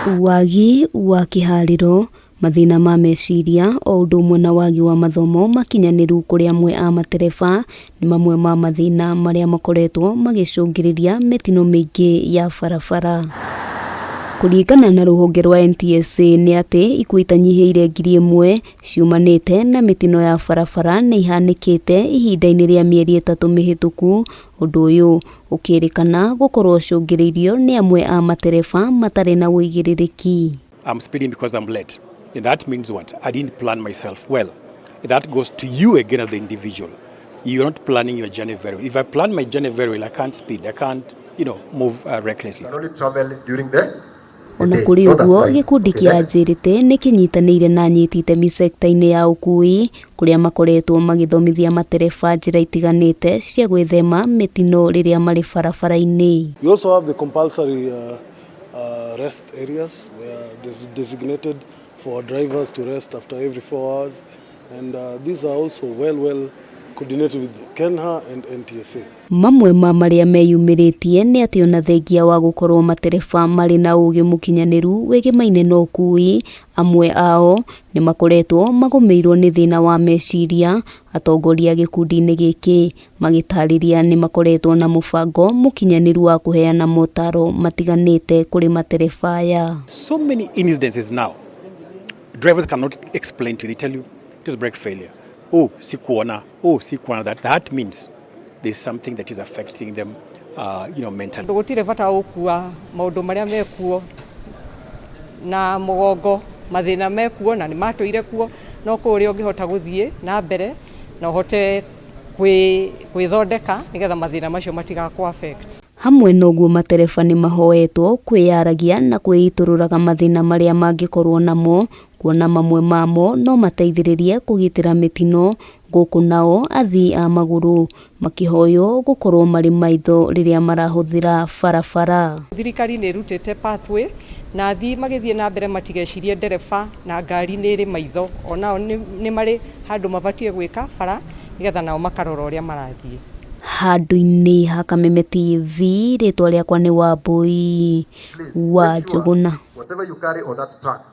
Wagi wa kĩharĩro, mathĩna ma meciria o ũndũ ũmwe na wagi wa mathomo makinyanĩru kũrĩ amwe a matereba nĩ mamwe ma mathĩna marĩa makoretwo magĩcũngĩrĩria mĩtino mĩingĩ ya barabara. Kũringana na rũhonge rwa NTSA nĩ atĩ ikuũ itanyihĩire 1000 ciumanĩte na mĩtino ya barabara nĩ ihanĩkĩte ihinda-inĩ rĩa mĩeri 3 mĩhĩtũku. Ũndũ ũyũ ũkĩrĩkana gũkorwo ũcũngĩrĩirio nĩ amwe a matereba matarĩ na ũigĩrĩrĩki. I'm speeding because I'm late. And that means what? I didn't plan myself well. That goes to you again as the individual. You're not planning your journey very well. If I plan my journey very well, I can't speed. I can't move recklessly. Can only travel during the Ona kũrĩ ũguo, gĩkundi kĩa Agility nĩ kĩnyitanĩire na anyiti itemi sekta-inĩ ya ũkuui kũrĩa makoretwo magĩthomithia matereba njĩra itiganĩte cia gwĩthema mĩtino rĩrĩa marĩ barabara-inĩ. We also have the compulsory rest areas where there's designated for drivers to rest after every 4 hours, and these are also well coordinated with KeNHA and NTSA. Mamwe ma marĩa meyumĩrĩtie nĩ atĩ ona thengia wa gũkorwo matereba marĩ na ũgĩ mũkinyanĩru wĩgĩmaine na ũkuui, amwe ao nĩ makoretwo magũmĩirwo nĩ thĩna wa meciria. Atongoria gĩkundi-inĩ gĩkĩ magĩtarĩria nĩ makoretwo na mũbango mũkinyanĩru wa kũheana motaro matiganĩte kũrĩ matereba aya. So many incidences now. Drivers cannot explain to you. They tell you it was brake failure. Oh, sikuona. Oh, sikuona. That means there's something that is affecting them mentally. Gũtirĩ bata wa gũkua maũndũ marĩa mekuo na mũgongo, mathĩna mekuo na nĩ matũire kuo, no kũ ũrĩa ũngĩhota gũthiĩ na mbere na ũhote kwĩthondeka nĩgetha mathĩna macio matigakũ affect. Hamwe na ũguo, matereba nĩ mahoetwo kwĩyaragia na kwĩitũrũraga mathĩna marĩa mangĩkorwo namo, kuona mamwe mamo no mateithĩrĩrie kũgitĩra mĩtino, gũkũ nao athii a magũrũ makĩhoywo gũkorwo marĩ maitho rĩrĩa marahũthĩra barabara. Thirikari nĩ ĩrutĩte pathway na athii magĩthiĩ na mbere matigecirie ndereba na ngari nĩ ĩrĩ maitho, onao nĩ marĩ handũ mabatiĩ gwĩka bara nĩgetha nao makarora ũrĩa marathiĩ. Handũ-inĩ ha Kameme TV, rĩtwa rĩakwa nĩ Wambui wa Njũgũna. Whatever you carry on that truck.